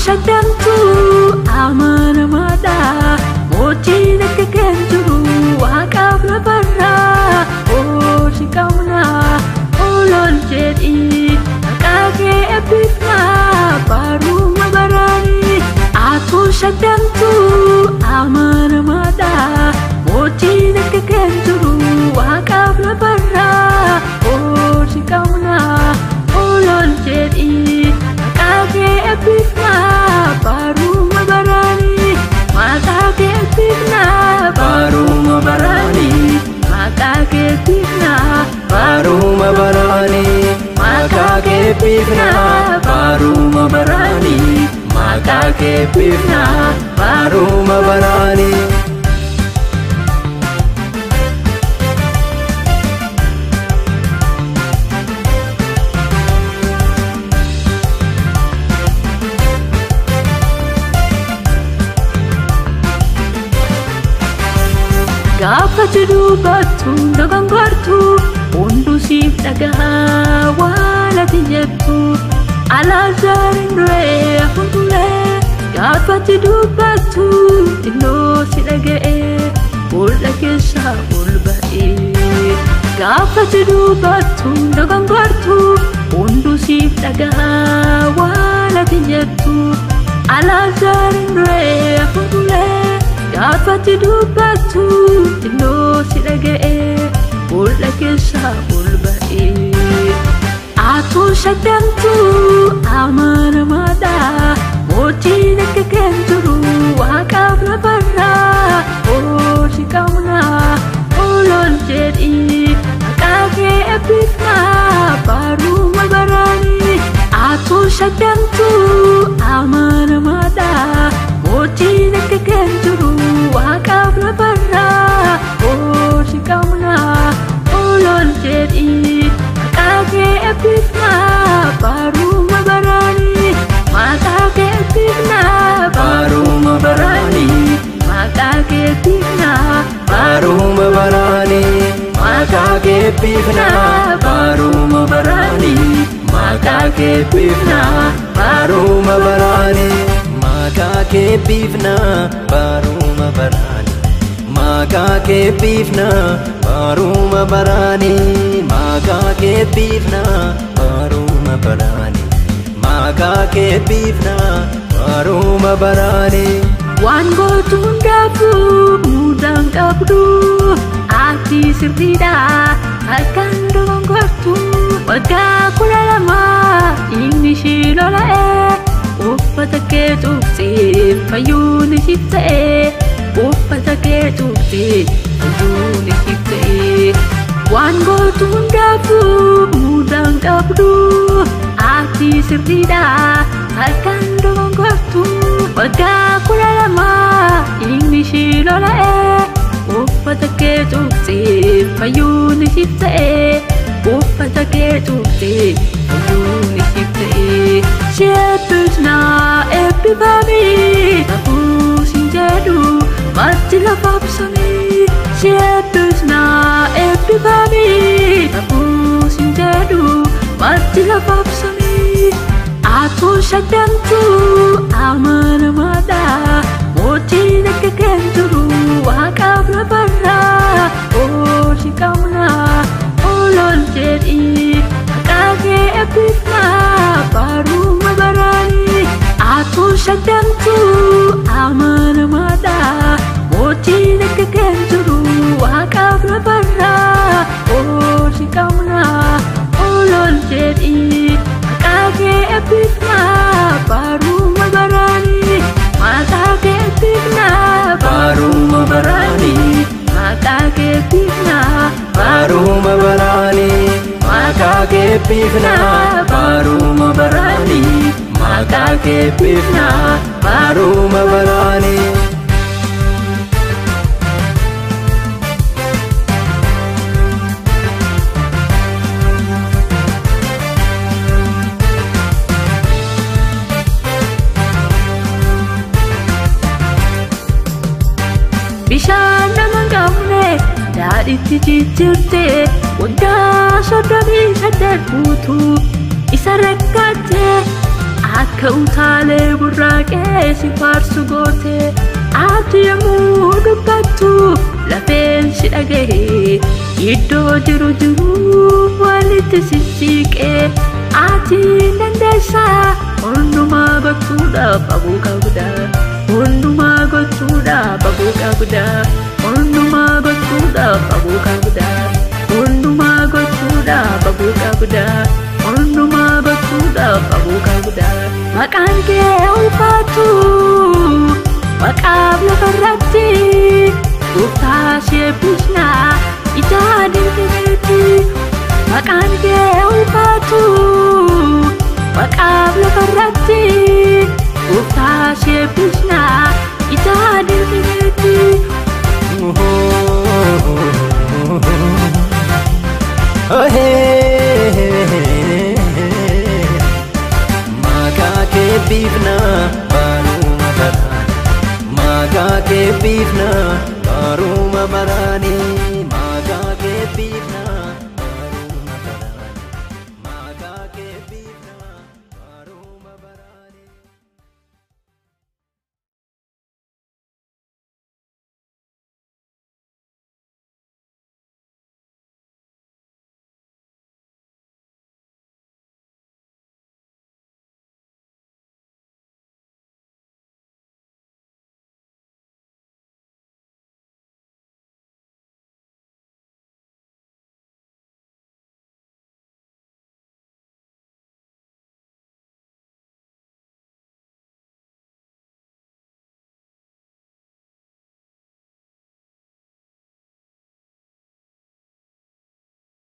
Shaddamtu amanamaadha mootiin akka kan jiru waaqaaf lafarraa hojii qabna olool jedhii maqaa kee eebbifna baruma baraanii. Atu shaddamtu amanamaadha mootiin akka kan jiru waaqaaf lafarraa hojii qabna olool jedhii maqaa kee eebbifna baruma baraanii. Maqaa kee eebbifna Baruma baraanii. Maqaa kee eebbifna Baruma baraanii. Maqaa kee eebbifna baruma baraanii. Maqaa kee eebbifna baruma baraanii. Gaafa dubbattu dogongortu hunduu siif dhagahaa waan ati jettu Alaazaariin du'ee hafuun tulee gaafa dubbattu xinnoo si dhaga'ee boolla keessaa ol ba'ee. Gaafa dubbattu dogongortu hunduu siif dhagahaa waan ati jettu Alaazaariin du'ee hafuun tulee gaafa dubbattu xinnoo si dhaga'ee boolla keessaa ol ba'ee. Atu shaddamtu amanamaadha mootiin akka kan jiru waaqaaf lafarraa hojii qabna olool jedhii maqaa kee eebbifna baruma baraanii. Atu shaddamtu amanamaadha mootiin akka kan jiru waaqaaf lafarraa hojii qabna olool jedhii maqaa kee eebbifna baruma baraanii. Maqaa kee eebbifna Baruma baraanii. Maqaa kee eebbifna Baruma baraanii. Maqaa kee eebbifna baruma baraanii. Maqaa kee eebbifna baruma baraanii. Maqaa kee eebbifna baruma baraanii. Maqaa kee eebbifna baruma baraanii. Maqaa kee eebbifna baruma baraanii. Maqaa kee eebbifna baruma baraanii. Waan gootu hundaafuu mudaan qabdu ati sirriidha harkaan dogongortu waggaa 12 dhiigni ishii lola'ee uffata kee tuqxee fayyuun ishiif ta'ee uffata kee tuqxee fayyuun ishiif ta'ee. Waan gootu hundaafuu mudaan qabdu ati sirriidha harkaan dogongortu waggaa 12 dhiigni ishii lola'ee uffata kee tuqxee fayyuun ishiif ta'ee uffata kee tuqxee fayyuun ishiif ta'ee. Si eebbifna eebbifamii safuu siin jedhu matti lafaaf samii. Si eebbifna eebbifamii safuu siin jedhu matti lafaaf samii. Atu shaddamtu amanamaadha mootiin akka kan jiru waaqaaf lafarraa hojii qabna olool jedhii maqaa kee eebbifna baruma baraanii. Atu shaddamtu amanamaadha mootiin akka kan jiru waaqaaf lafarraa hojii qabna olool jedhii maqaa kee eebbifna baruma baraanii. Maqaa kee eebbifna Baruma baraanii. Maqaa kee eebbifna Baruma baraanii. Maqaa kee eebbifna baruma baraanii. Maqaa kee eebbifna baruma baraanii. Bishaan nama hin qabne daadhiitti jijjiirte waggaa 38 guutuu isa rakkatte. Akka utaalee burraaqee si faarsu goote. Ati yommuu dubbattu lafeen si dhagahe, iddoo jiru jiru walitti sissiiqee. Ati dandeessaa hundumaa gochuudhaaf abuu qabda, hundumaa gochuudhaaf abuu qabda, hundumaa gochuudhaaf abuu qabda, hundumaa gochuudhaaf abuu qabda, hundumaa gochuudhaaf abuu qabda. Maqaan kee ulfaatu maqaaf lafarratti, gooftaa si eebbisnaa ija dinqiseetti. Maqaan kee ulfaatu maqaaf lafarratti, gooftaa si eebbisnaa ija dinqiseetti. Maqaa kee biifnaa baruma baraan, maqaa kee biifnaa baruma baraanii, maqaa kee biifnaa.